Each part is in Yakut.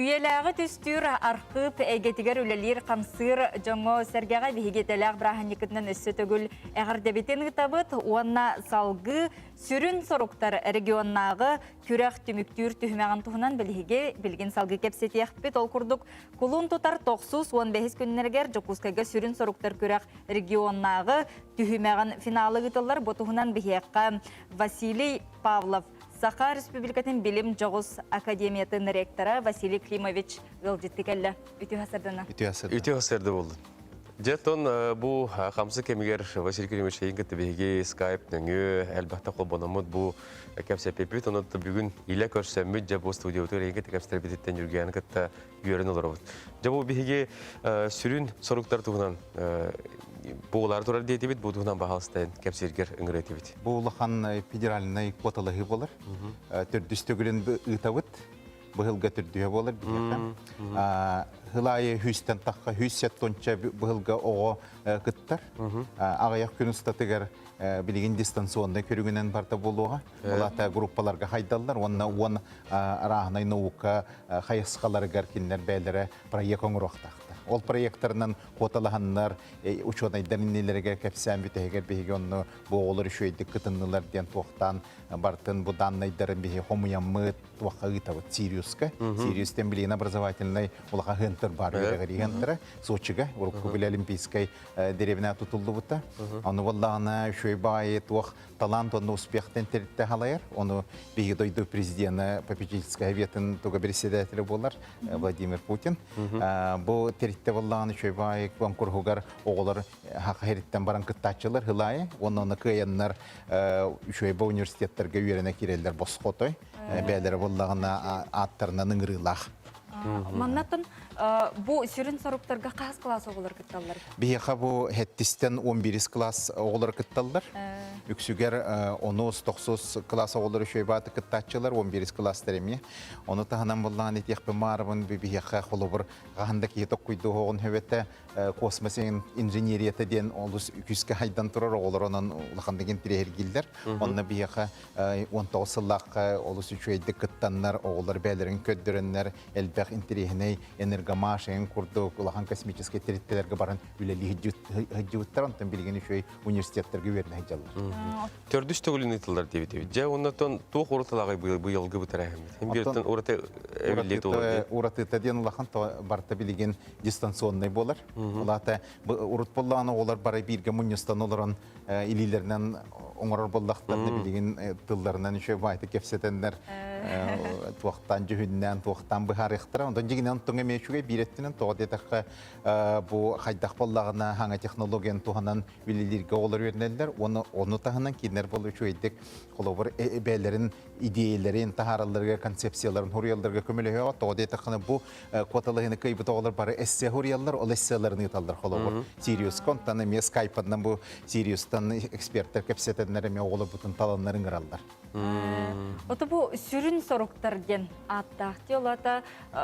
Үйэлээҕи түстүүр архыып эйгэтигэр үлэлиир-хамсыыр дьоҥҥо-сэргэҕэ биһиги идэлээх бырааһынньыккытынан өссө төгүл эҕэрдэбитин ыытабыт уонна салгыы сүрүн соруктар регионнааҕы күрэх түмүктүүр түһүмэҕин туһунан билиһиги билигин салгыы кэпсэтиэхпит. Ол курдук, кулун тутар тохсус 15 күннэригэр Дьокуускайга сүрүн соруктар күрэх регионнааҕы түһүмэҕин финалы ыытыллар. Бу туһунан биһиэхэ Василий Павлов Саха Республикатын билим дьоҕус академиятын ректора Василий Климович ыалдьытты кэллэ. Үтүө сарсыардана. Үтүө сарсыарда. Үтүө сарсыарда буоллун. Дьэ, оттон бу хамсык кэмигэр Василий Климович эйигин кытта биһиги скайп нөҥүө элбэхтэ холбономмут бу кэпсэппиппит. Онон бүгүн илэ көрсөммүт, дьэ бу студиябытыгар эйигин кытта кэпсэтэрбититтэн Юргияны кытта үөрэн олоробут. Дьэ бу биһиги сүрүн соруктар туһунан буолаары турар диэтибит, бу туһунан баһаалыстайын кэпсииргэр ыҥыры этибит. Бу улахан федеральнай куоталаһыы буолар. Төрдүс төгүлүн ыытабыт. Быһылга төрдүһэ буолар биһиэхэ. Хыл аайы хүүстэн тахха 107 тонча быһылга оҕо кыттар. Аҕыйах күн устатыгар билигин дистанционнай көрүҥүнэн барта буолуоҕа. Ол группаларга хайдаллар уонна уон арааһынай наука хайысхаларыгар кинилэр бэйэлэрэ проект оҥоруохтаахтар. Ол проектарынан куоталаһаннар учуонайдар иннилэригэр кэпсээн бүтэһигэр биһиги онно бу оҕолор үчүгэйдик кытыннылар диэн туохтаан бартын бу даннайдарын биһи хомуйаммыт туохха ыытабыт Сириуска. Сириустен билигин образовательнай улахан хынтыр бар үөрэҕирии хынтыра Сочига урукку били олимпийскай деревня тутуллубута. Ону буоллаҕына үчүгэй баайы туох талант уонна успехтан тэрилтэ халайар. Ону биһиги дойду президена попечительскай советын туга председателэ буолар Владимир Путин. Бу тэрилтэ буоллаҕына үчүгэй баайы конкурһугар оҕолор хаха хериттен баран кыттааччылар хылаайы уонна оны кыайаннар үчүгэй университеттарга үөрэнэ киирэллэр босхотой. Бээлэрэ буоллаҕына ааттарынан ыҥырыылаах. Маннаттан бу сүрүн соруктарга хас класс оҕолор кытталлар? Биһиэхэ бу хэттистэн 11 класс оҕолор кытталлар. Үксүгэр онус, тохсус класс оҕолор үчүгэй бааты кыттааччылар, 11 класстар эмиэ. Ону таһынан буллаҕын этиэхпин маарабын биһиэхэ холобур хаһан да киһи токкуйдуоҕун хөбөтө космос инженерията диэн олус күүскэ хайдан турар оҕолор онон улаханнык интириэһиргииллэр. Онно биһиэхэ 19 сыллаахха олус үчүгэйдик кыттаннар, оҕолор бэйэлэрин көрдөрөннөр, элбэх интэриэһинэй энергомаш эҥин курдук улахан космическай тэрилтэлэргэ баран үлэлии сылдьыбыттар, онтон билигин үчүгэй университеттарга үөрэнэ сылдьаллар. Төрдүс төгүлүн ыытыллар диэбит эбит. Дьэ, оннотон туох уратылааҕый быйылгы бытарааһыммыт? Биртэн ураты эбиллии туолар. Уратыта диэн улахан барыта билигин дистанционнай буолар. Улаата урут буоллаҕына оҕолор бары бииргэ мунньустан олорон илиилэринэн оҥорор буоллахтарына билигин тылларынан үчүгэй баайты кэпсэтэннэр туохтаан дьүһүннээн туохтаан быһаарыахтара. Онтон дьиҥинэн онтон эмиэ үчүгэй биир өттүнэн тоҕо диэтэххэ бу хайдах буоллаҕына хаҥа технологияны туһанан үлэлииргэ оҕолор үөрэнэллэр уонна ону таһынан кинилэр буолла үчүгэйдик холобур бэйэлэрин идиэйэлэрин таһааралларыгар концепцияларын хуруйалларга көмөлөһүөҕэ тоҕо диэтэххинэ бу куоталаһыыны кыайбыт оҕолор бары эссе хуруйаллар ол эсселарын ыыталлар холобур Сириуска онтон эмиэ скайпанан бу Сириустан эксперттэр кэпсэтэннэр эмиэ оҕолорбутун таланнар ыҥыраллар. Ото бу сүрүн соруктар диэн ааттаах олата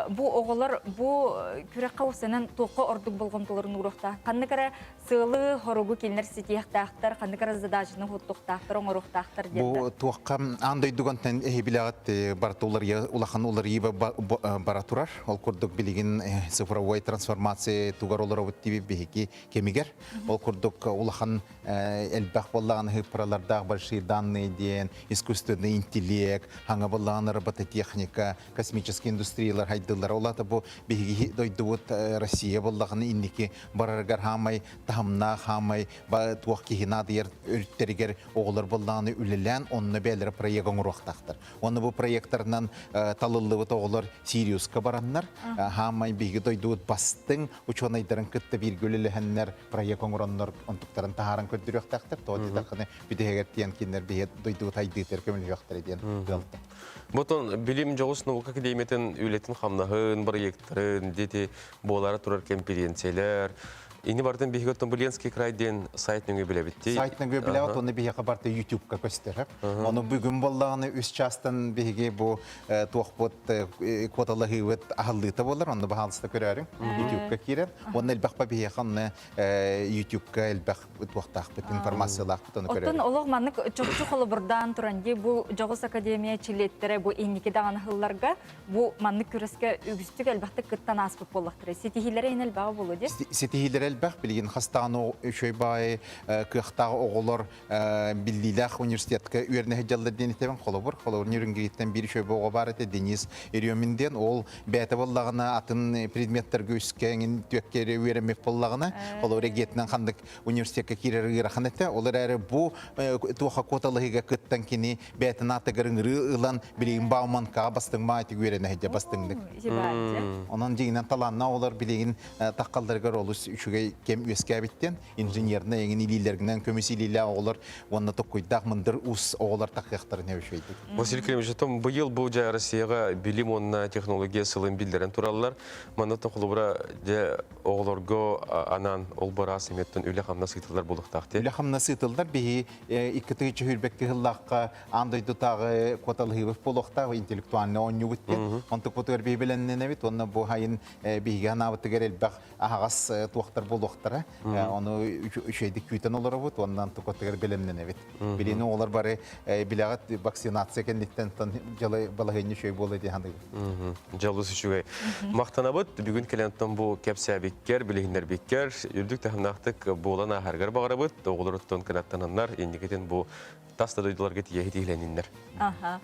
бу оҕолор бу күрэххэ усанан туохха ордук болҕомтолорун ууруохтаах ханнык эрэ сыалы хоругу кинилэр ситиэхтээхтэр ханнык эрэ задачаны хуттуохтаахтар оҥоруохтаахтар диэн Бу туохха аан дойдугантан эһи барыта улахан уларыйыы бара турар. Ол курдук билигин цифровой трансформация тугар олоробут диби биһиги кэмигэр. Ол курдук улахан элбэх буоллаҕына ыппыралардаах большие данные диэн искусственный интеллект, хаҥа буоллаҕына робототехника, космический индустриялар хайдыллар. Ол аата бу биһиги дойдубут Россия буоллаҕына инники барарыгар хаамай таһымнаах хаамай туох киһи наадыйар өрүттэригэр оҕолор буоллаҕына үлэлээн онно бэйэлэрэ проект оҥоруохтаахтар. Уонна бу проектарынан талыллыбыт оҕолор Сириуска бараннар хаамай биһиги дойдубут бастыҥ учуонайдарын кытта бииргэ үлэлэһэннэр проект оҥороннор онтуктарын таһааран көрдөрүөхтээхтэр. Тоҕо диэтэххинэ бүтэһигэр тиийэн кинилэр биһиги дойдубут хайдыытыгар көмөлөһүөхтэрэ диэн ыалта. Ботон билим дьоҕус наука академиятын үлэтин хамнаһын, проекттарын, дети буолара турар кэмпириэнсийэлэр, Ини бартын биһиги оттон бу Ленский край диэн сайт нөҥүө билэбит дии. Сайт нөҥүө билэбит, онно биһиэхэ барыта YouTube-ка көстөр. Ону бүгүн буоллаҕына үс чаастан биһиги бу туохпут куоталаһыыбыт аһыллыыта буолар, онно баһаалыста көрөөрүҥ. YouTube-ка киирэн. Уонна элбэх ба биһиэхэ онно YouTube-ка элбэх туохтаахпыт, информациялаахпыт ону Оттон көрөөрүҥ. олох маннык чопчу холобурдаан туран дии бу дьоҕус академия чилиэттэрэ бу инники даҕаны сылларга Бу маннык күрэскэ үгүстүк элбэхтик кыттан ааспыт буоллахтара. Ситиһиилэрэ иһин элбэҕэ буолуо дии. Ситиһиилэрэ элбэх. Билигин хастаан үчүгэй баҕайы кыахтаах оҕолор биллиилээх университетка үөрэнэ сылдьаллар диэн итэбин. Холобур, холобур Нюрнбергиттэн биир үчүгэй оҕо баар этэ Денис Еремин диэн. Ол бэйэтэ буоллаҕына атын предметтэргэ үскэ эҥин түөккэ эрэ үөрэммит буоллаҕына, холобур эгиэтинэн ханнык университекка киирэр ыарахан этэ. Ол эрээри бу туоха куоталаһыыга кыттан кини бэйэтин аатыгар ыҥырыы ылан билигин Бауманкаҕа бастыҥ маайтык үөрэнэ сылдьа бастыҥнык. Онон дьиҥинэн талааннаах оҕолор билигин таххалларыгар олус үчүгэй кэм үөскээбиттэн инженернэй эҥин илиилэринэн көмүс илиилээх оҕолор уонна токкуйдаах мындыр уус оҕолор тахыахтарын үчүгэйдик. Василий Климович, оттон быйыл бу дьэ Россияҕа билим уонна технология сылын биллэрэн тураллар. Манна холобура дьэ оҕолорго анаан ол быраас эмиэттэн үлэ-хамнас ыытыллар буолуохтаах дии. Үлэ-хамнас ыытыллар. Биһи 2 сүүрбэкки сыллаахха аан дойдутааҕы куоталаһыыбыт буолуохтаах интеллектуальный оонньуубут диэн. Онтукпутугар биһи бэлэмнэнэбит уонна бу сайын биһиги анаабытыгар элбэх аһаҕас туохтар буолуохтара. Ону үчүгэйдик күүтэн олоробут уонна онтукпутугар бэлэмнэнэбит. Билигин оҕолор бары билэҕит вакцинация кэнниттэн дьалы балаһыанньа үчүгэй буолла дии саныыбын. Дьолус үчүгэй. Махтанабыт бүгүн кэлэн бу кэпсээбиккэр, билиһиннэрбиккэр, үрдүк таһымнаахтык буолан ааһаргар баҕарабыт. Оҕолоруттан кынаттананнар, инникитин бу тас да дойдуларга тиийэ тиһилэниннэр. Аха.